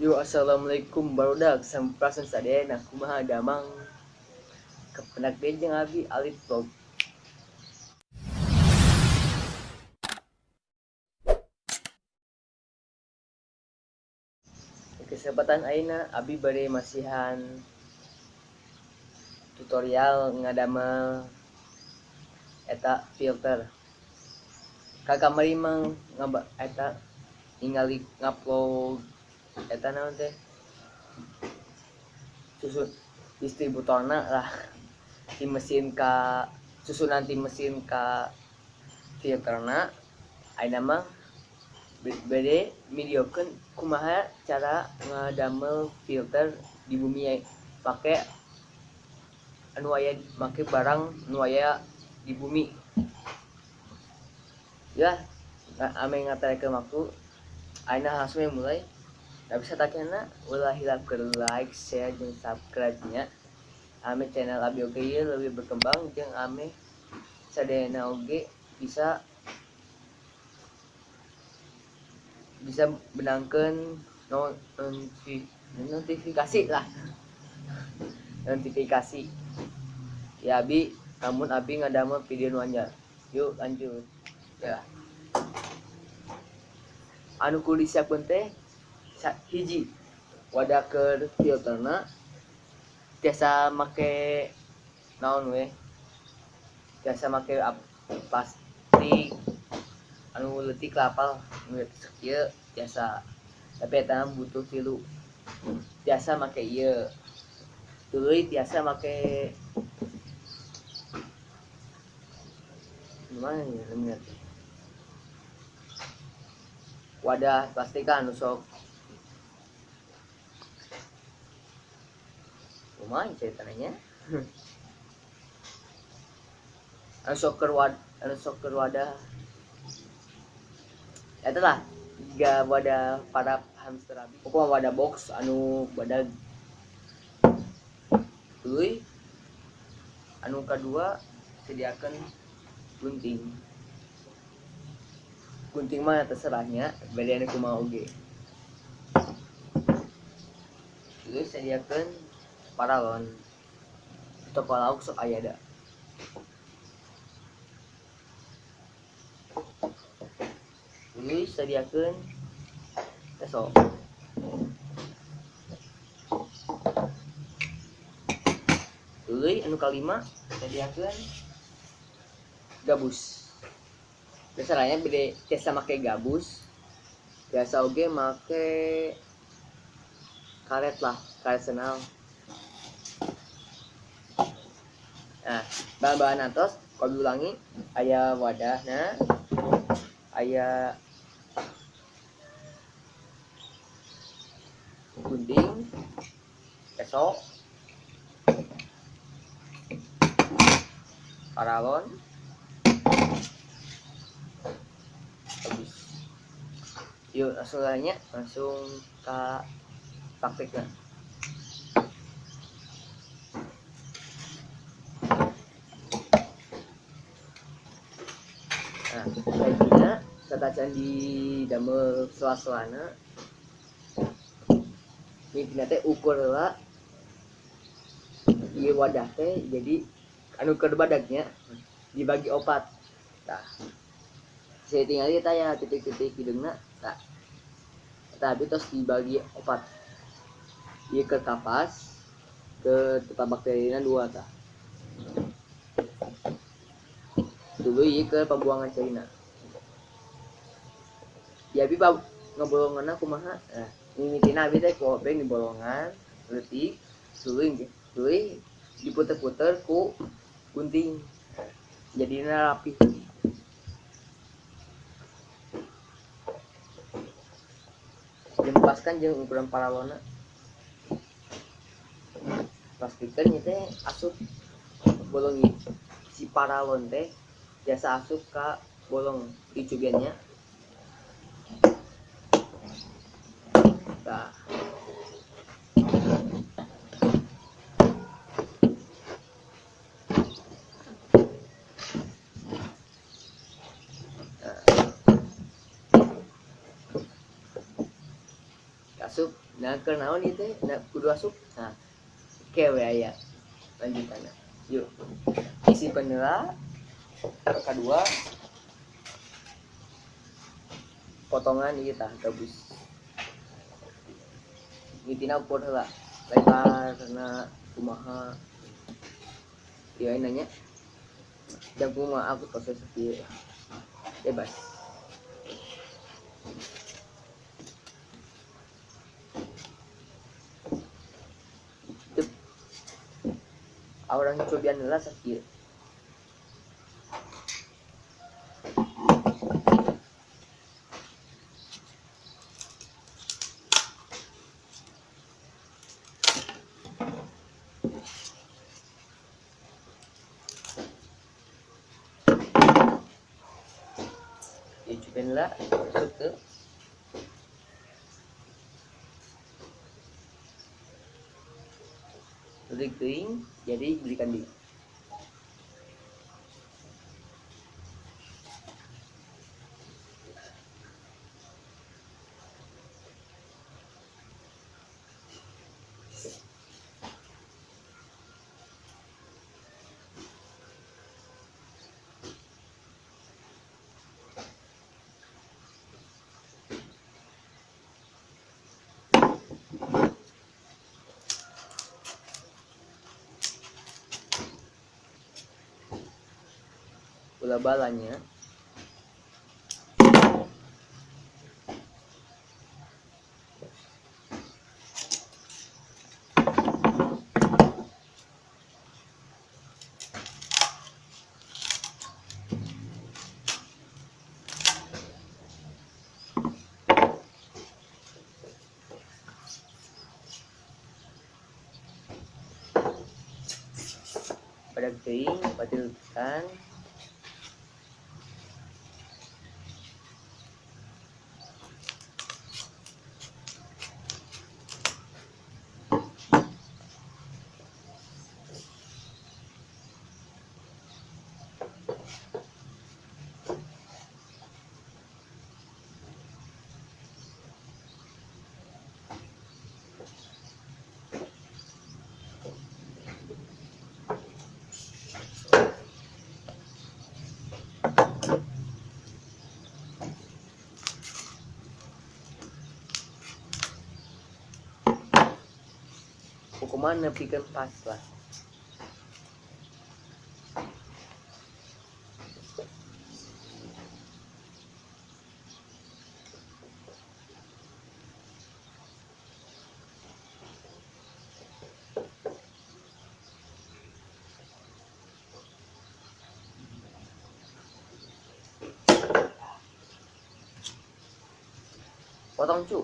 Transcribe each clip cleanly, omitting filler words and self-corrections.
Yo, assalamualaikum barudak sampurasun sadayana, kumaha damang kepenak deui jeung abi Alif Vlog. Kesempatan ayeuna abi bade masihan tutorial ngadamel eta filter. Kakamari mah ngaba eta ningali ngupload eta naon teh susun distributorna lah di mesin ka susunan di mesin ka filterna. Ayeuna mah bade videokeun kumaha cara ngadamel filter di bumi pake anu aya make barang nu aya di bumi. Ya, ame ngaterekeun waktu ayeuna langsung we mulai. Tapi satakena ulah hilap ke like, share, jeung subscribe-nya. Ame channel abi oge ieu leuwih berkembang jeung ame sadayana oge bisa benangkeun notifikasi lah. Notifikasi. Ya abi, namun abi ngadamel video nu anyar. Yuk lanjut. Ya. Anu kudu disiapkeun teh hiji wadah keur filterna, tiasa make naon we, tiasa make plastik anu leutik lah, apal nu sakieu tiasa, tapi eta butuh tilu. Tiasa make ieu tuluy, tiasa make gimana ya namanya teh, wadah plastik anu sok lumayan ceritanya. Anu sok keur wadah eta lah, tiga wadah para hamster abi, pokoknya wadah box anu wadah tuluy. Anu kadua sediakan gunting. Gunting mah terserahnya bedanya kumaha oge. Terus sediakan paralon, toko lauk sok aya da. Terus sediakan peso. Tuluy anu kalima sediakan gabus. Biasanya bede biasa make gabus, biasa oge make karet lah, karet senal. Nah, bahan-bahan atos kalau diulangi aya wadahna, aya gunting, peso, paralon, habis. Yuk langsung aja, langsung ke praktiknya. Nah, kayaknya tata di damel sela-selana mimpinya teh ukur lah ieu wadah teh, jadi anu keur badagnya dibagi opat. Tah, saya tinggal kita ya titik-titik hidungna. Tah, tapi terus dibagi opat. Ieu ke kapas, ke tempat bakterina dua tah. Dulu ieu ke pembuangan cairna. Ya abi ngabolonganna kumaha? Nah, mimitina abi teh ku obeng di bolongan leutik, tuluy tuluy diputer-puter ku gunting. Jadina rapi. Jempaskan jeung ukuran paralona. Pastikan ieu teh asup bolong si paralon teh biasa asup ka bolong dicubiannya. Nah. Asup, nah keur naon ieu teh? Nah kudu asup. Nah, kewe aya lanjutanna. Yuk. Isi heula. Kedua potongan ieu tah gabus. Ngitina ukur heula. Lebarna kumaha. Ieu nanya. Jam kumaha aku proses ieu. Bebas. Orang cobian heula sakieu. Ya cobian heula masuk ke leutik teuing jadi belikan di. Bola balanya pada teuing patilkan. Pokoknya nepikeun pas lah. Potong cu.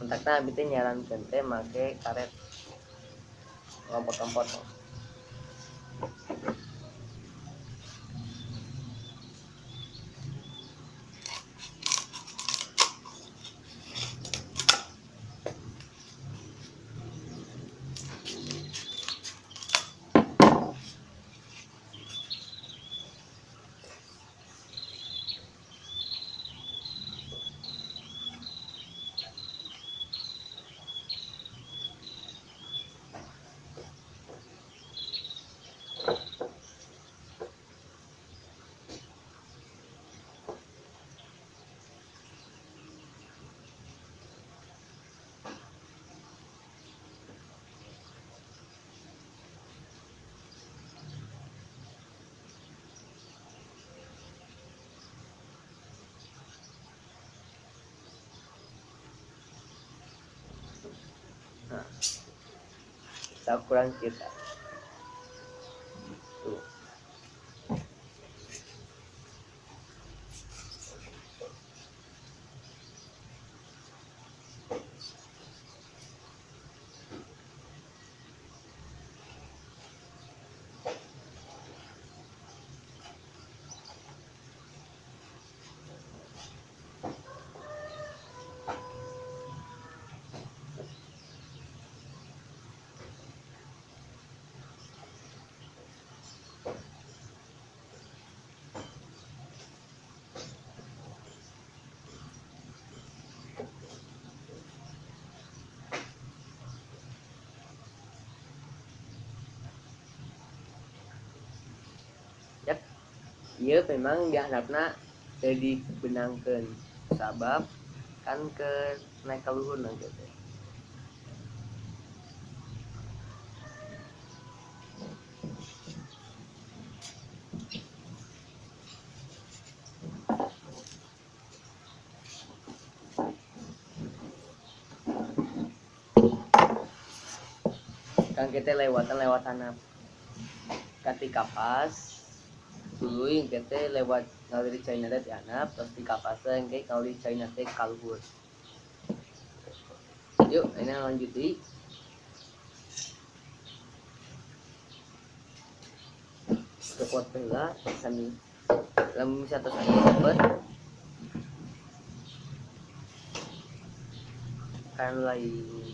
Kontakna abi teh nyarankeun teh make karet ngopotong-potong. Nah, kurang kita tuh. Ieu memang dihandapna teu dibenangkeun sabab kan ke naik ka luhur na teh. Kan kita lewatan lewat tanah kati kapas tuluy kita lewat ngalir China teh dihandap terus di kapas teh engke ngalir China teh ka luhur. Yuk, ini lanjut deui. Copot heula sami. Lamun bisa tos aya cepet. Kan lain.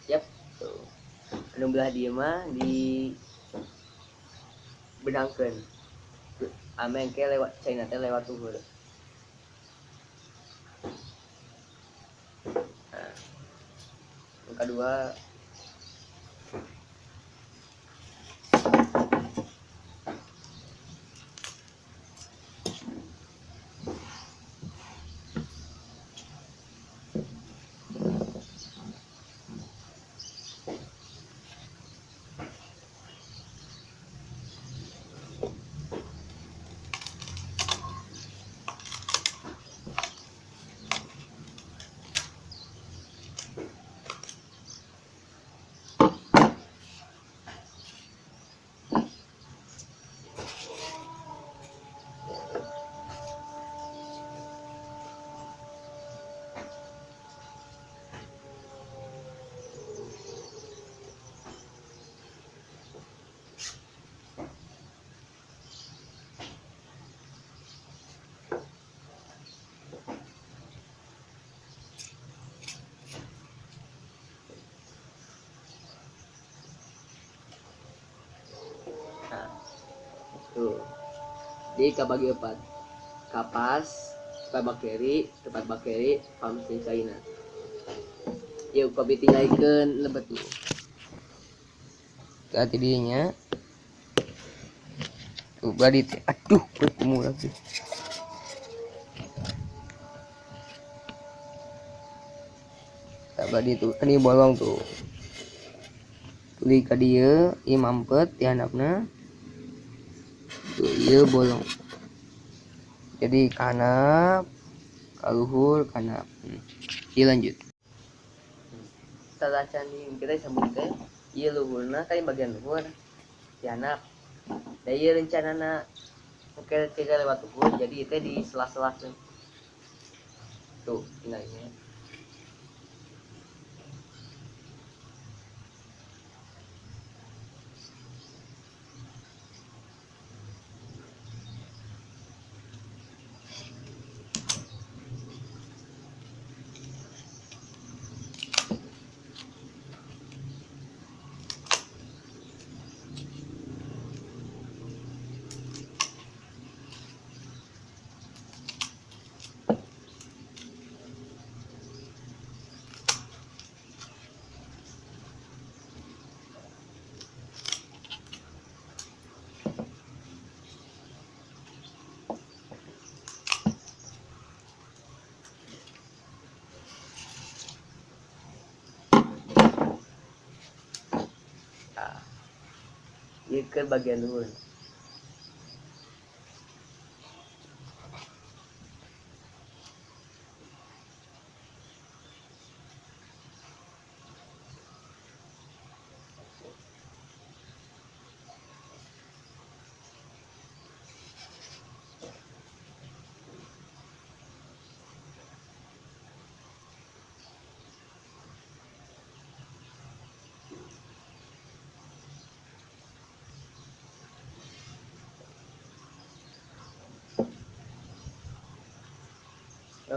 Siap tuh. Anu belah dieu mah di benangkeun. Ame engke lewat China teh lewat luhur. Nah, yang kedua tuh. Jadi kabagi 4. Kapas, tempat bakteri, pamsin China. Ya upami tinggalikeun lebet tuh. Hati dinya. Tuh badi teh. Aduh, ketemu lagi. Tak badi tuh, ini bolong tuh. Tuli ka dieu, ieu mampet di handapna. Tuh, ieu bolong. Jadi kanap, kaluhur, kanap. Ieu lanjut. Setelah candi kita sambung teh, ieu luhurna kan bagian luhur di handap. Da ieu rencanana oke tiga lewat luhur, jadi itu di sela-sela tuh tinggalnya. Ieu keur bagian luhur.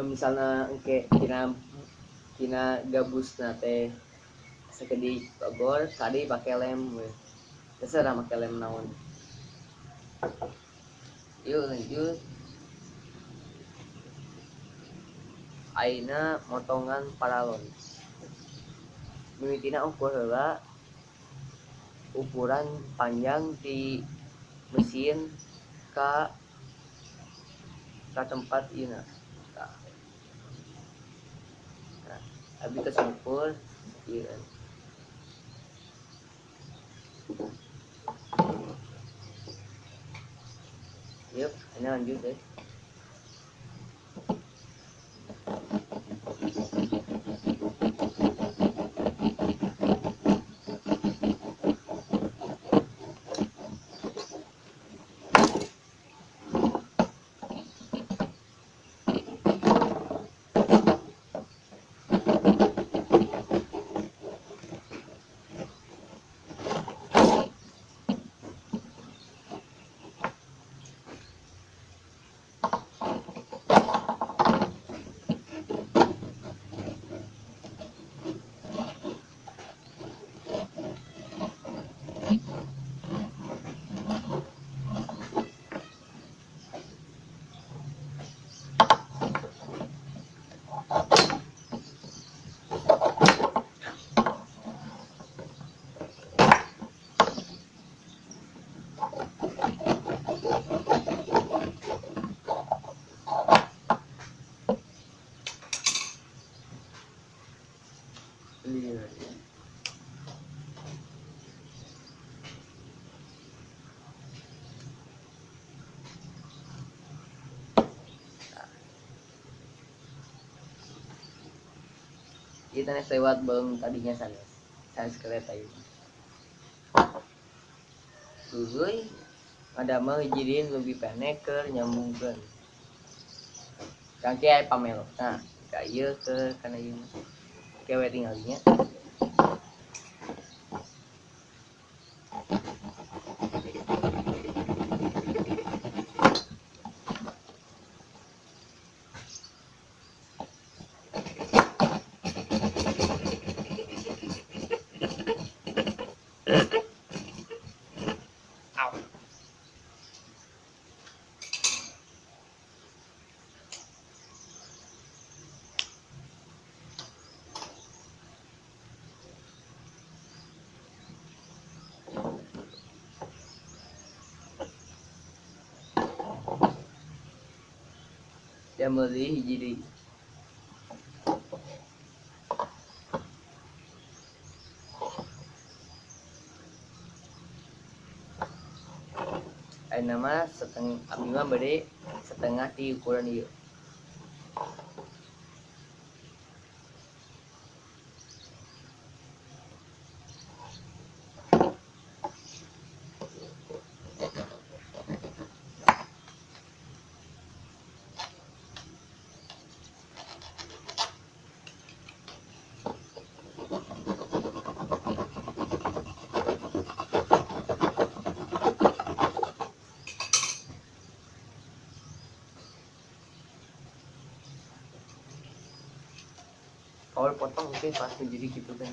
Misalnya engke tina gabusna teh sakedik bagor tadi pake lem we. Terserah make lem naon. Yuk lanjut. Ayeuna motongan paralon. Mimitina ukur heula ukuran panjang di mesin ka tempat ieu. Nah, abi tos ngukur ieu. Yuk, ini lanjut deh. Kita nih lewat belum tadinya sanes sanes kereta ini tuluy ada mah jadiin lebih pendek ke nyambungkeun kangke aya pamelo. Nah ka ieu ke kana ieu kewe tinggalinya. Dia meuli hiji deui. Ayeuna mah setengah abdi mah bade setengah ti ukuran ieu. Awal potong mungkin pas menjadi gitu kan.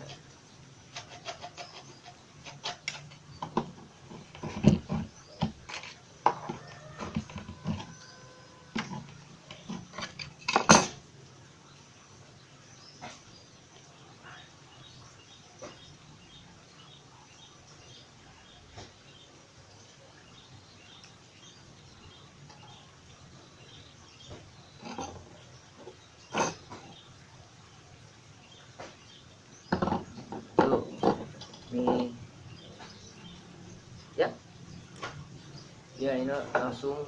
Ya ini langsung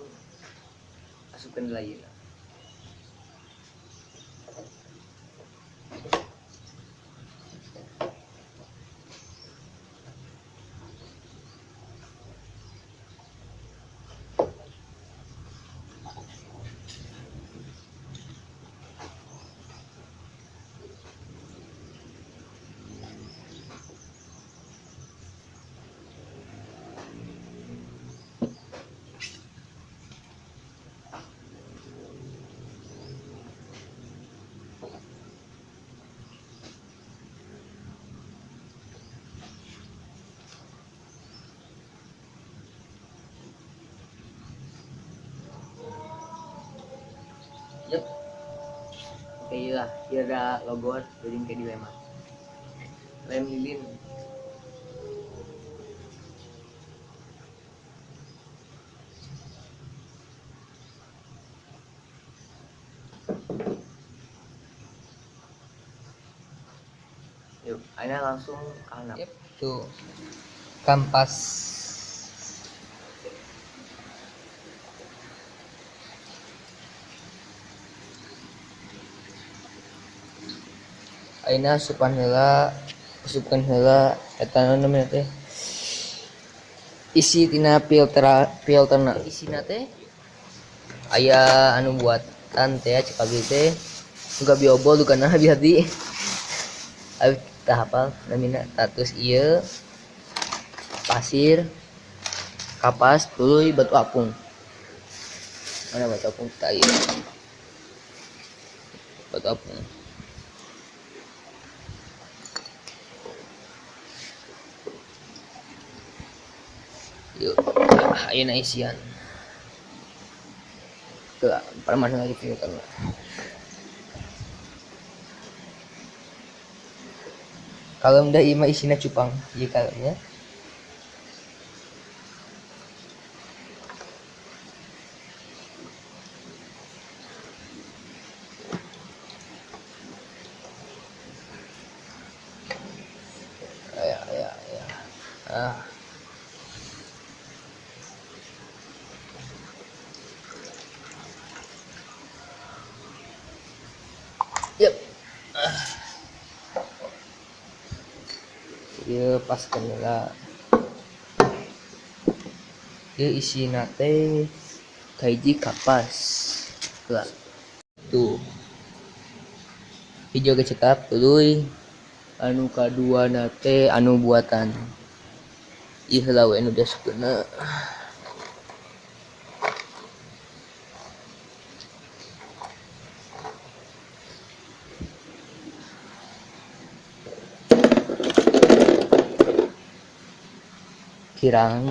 asupkeun lagi. Yep. Oke lah, dia ada logo jadi kayak dilema. Lem lilin. Yuk, akhirnya langsung ke. Yep, tuh kampas. Aina asupan heula eta naon namanya teh isi tina filterna isina teh aya anu buatan teh cek abdi teh muga biobol duka nah abi hati abi tah hafal namina tatus ieu pasir kapas tuluy batu apung. Mana batu apung tah ieu batu apung. Yuk, ayeuna isian. Tuh, permana lagi filter. Kalau udah ieu mah isina cupang, ieu kalemnya. Ya. Ah. Yep. Ieu pas heula. Ieu isina teh kahiji kapas. Heula. Tuh. Hijau kecekap tuluy anu kaduana teh anu buatan. Ieu heula we anu diasupkeunna. Kirang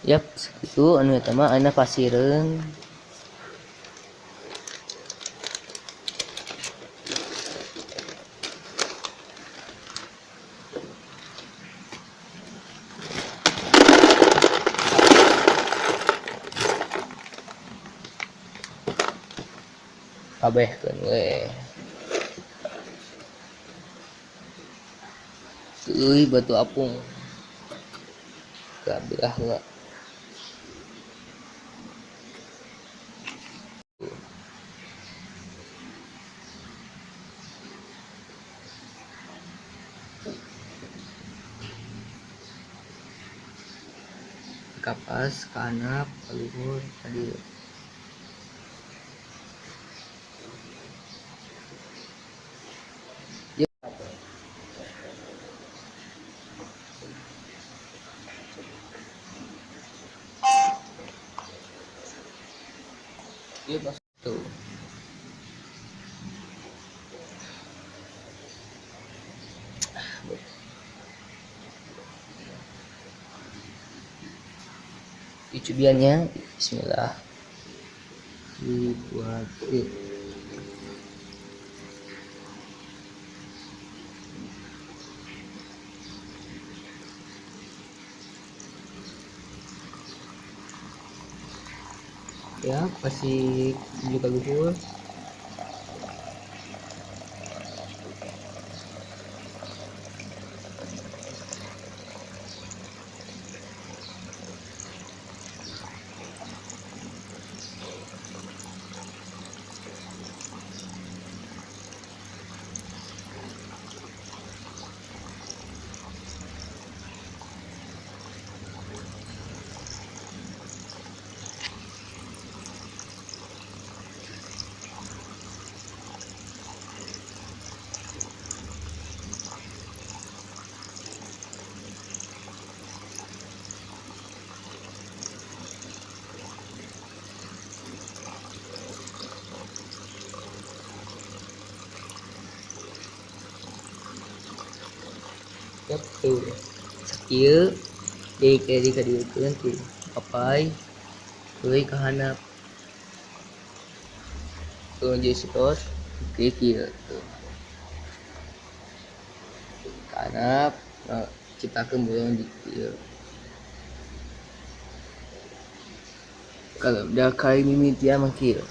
Yap, segitu anu eta mah ayeuna pasireun. Kabehkeun we. Tuluy batu apung. Kabelah heula. Kapas ka handap ka luhur ka dieu. Ieu pas tuh. Cubiannya bismillah dibuat ya, kasih juga luhur. Tuh sakieu deui ka dieukeun tuh papai tuluy ka handap tuh jadi sitos kieu tuh ka handap ciptakeun bolong di kieu. Kalau udah kali mimitian mah kieu.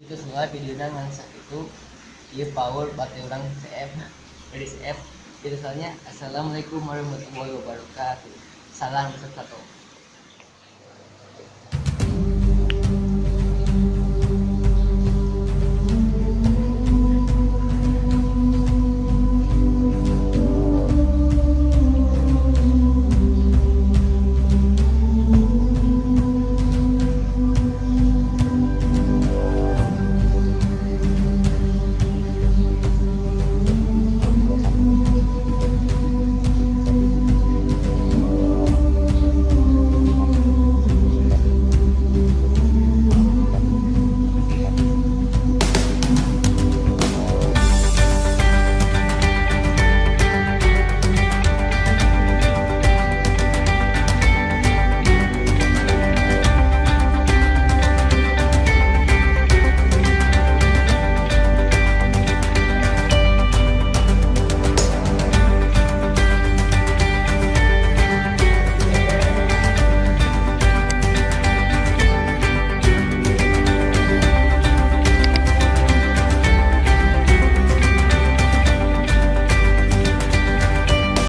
Itu semua videonya ngan sakitu ieu power bate urang CF dari CF. Itu soalnya assalamualaikum warahmatullahi wabarakatuh. Salam satu.